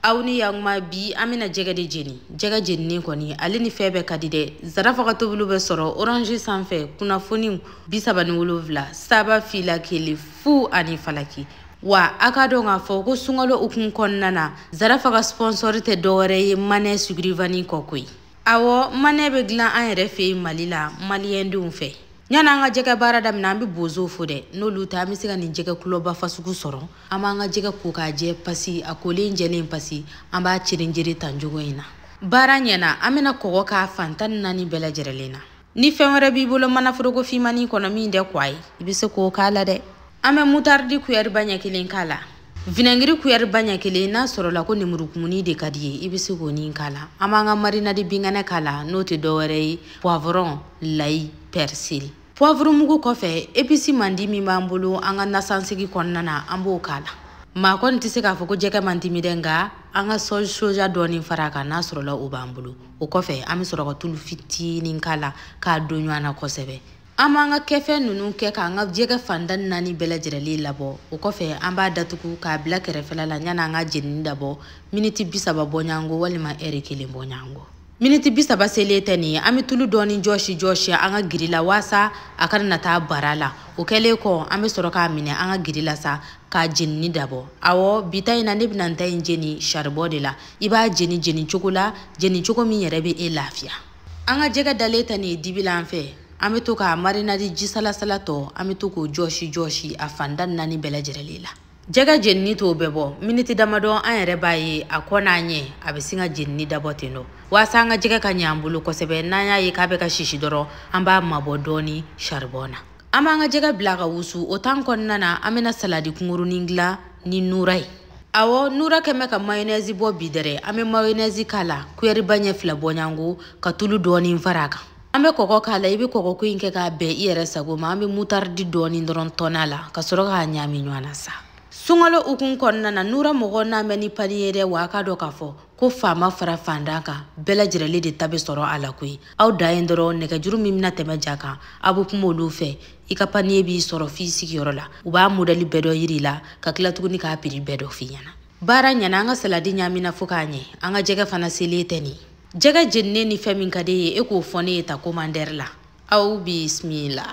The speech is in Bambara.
Aw ni yakuma bi an bɛna jɛgɛ de jeni. Jɛgɛ jeninen kɔni ale ni fɛn bɛɛ ka di dɛ. Zarafa ka tobiliw bɛ sɔrɔ Orange sanfɛ kunnafoniw 37 saba fila kelen fu ani falaki. Wa a ka dɔn k'a fɔ ko sunkalo hukumu kɔnɔna na Zarafa ka sponsor tɛ dɔwɛrɛ ye manɛ sugurivani kɔ koyi. Awɔ, manɛ bɛ dilan an yɛrɛ fɛ yen Mali la maliyɛndenw fɛ. Yanni an ka jɛgɛ baara daminɛ an bɛ bozow fo dɛ, n'olu tɛ an bɛ se ka nin jɛgɛ kulɔba fasugu sɔrɔ. An b'an ka jɛgɛ ko k'a jɛ pasi, a kolen jɛlen pasi, an b'a ceren-jere tan cogo in na. Baara ɲɛna, an bɛna kɔgɔ k'a fan 14 bɛɛ lajɛlen na. Ni fɛn wɛrɛ b'i bolo manaforoko finmanin kɔnɔ min tɛ kɔ ye, i bɛ se k'o k'a la dɛ. An bɛ mutardi kuyɛriba ɲɛ kelen k'a la. Vinɛgiri kuyɛriba ɲɛ kelen, n'a sɔrɔla ko lemurukumuni de ka di ye, i bɛ se k'o nin k'a la. An b'an ka marinade binkɛnɛ k'a la, n'o tɛ dɔwɛrɛ ye poivron, layi, persil. Poivre mugu kɔfɛ, épice mandi min b'an bolo an ka nasansigi kɔnɔna na, an b'o k'a la. Maa kɔni tɛ se k'a fɔ ko jɛgɛ man timi dɛ, nka an ka sauce soja dɔɔni fara a kan n'a sɔrɔla o b'an bolo. O kɔfɛ, an bɛ sɔrɔ ka tulu fitinin k'a la k'a don ɲɔgɔn na kosɛbɛ. An b'an ka kɛfɛn ninnu kɛ k'an ka jɛgɛ fan 14 bɛɛ lajɛlen labɔ. O kɔfɛ, an b'a datugu k'a bila kɛrɛfɛla la yanni an ka jenini dabɔ miniti 30 bɔɲɔgɔnko walima ɛri kelen bɔɲɔgɔnko. Miniti 30 selen tɛ nin ye, an bɛ tulu dɔɔni jɔsi jɔsi an ka giri la waasa a kana na taa bara la. O kɛlen kɔ, an bɛ sɔrɔ k'a minɛ an ka giri la sa k'a jenini dabɔ. Awɔ, bi ta in na ne bɛna n ta in jeni saribɔn de la. I b'a jeni jeni cogo la, jeni cogo min yɛrɛ bɛ e lafiya. An ka jɛgɛ dalen tɛ nin ye dibi la an fɛ. An bɛ to k'a marinade ji salasala tɔ, an bɛ to k'o jɔsi jɔsi a fan 14 bɛɛ lajɛlen la. Jɛgɛ jenini t'o bɛɛ bɔ, miniti damadɔ an yɛrɛ b'a ye a kɔ n'a ɲɛ a bɛ sin ka jenini dabɔ ten nɔ. Waasa an ka jɛgɛ ka ɲɛ an bolo kosɛbɛ, n'an y'a ye k'a bɛ ka sisi dɔrɔn, an b'a mabɔ dɔɔni saribɔn na. An b'an ka jɛgɛ bila ka wusu, o tan kɔnɔna na an bɛna saladi kunkurunin dilan ni nura ye. Awɔ, nura kɛmɛ ka mayonnaise bɔ bi dɛrɛ, an bɛ mayonnaise k'a la, kuyɛriba ɲɛ 2 bɔɲɔgɔnko ka tulu dɔɔni fara a kan. An bɛ kɔgɔ k'a la, i bɛ kɔgɔko in kɛ k'a bɛn i yɛrɛ sago ma. An bɛ mutardi dɔɔni dɔrɔn tɔn'a la ka sɔrɔ k'a ɲami ɲɔgɔn na sa. Sunkalo hukumu kɔnɔna na, nura mɔgɔ n'an bɛ ni panier dɛ, wa a ka dɔn k'a fɔ ko faama fara fandan kan bɛɛ lajɛlen de ta bɛ sɔrɔ a la koyi. Aw dan ye dɔrɔn nɛgɛjuru min bɛna tɛmɛ ja kan, aw bɛ kuma olu fɛ, i ka panier b'i sɔrɔ f'i sigiyɔrɔ la. U b'a modèle bɛɛ dɔ yir'i la ka tila tuguni k'a prix bɛɛ dɔ f'i ɲɛna. Baara ɲɛna, an ka saladi ɲamina fo k'a ɲɛ, an ka jɛgɛ fana selen tɛ nin. Jɛgɛ jeninen ni fɛn min ka di ye, e k'o fɔ ne ye ta commentaire la. Aw bisimila.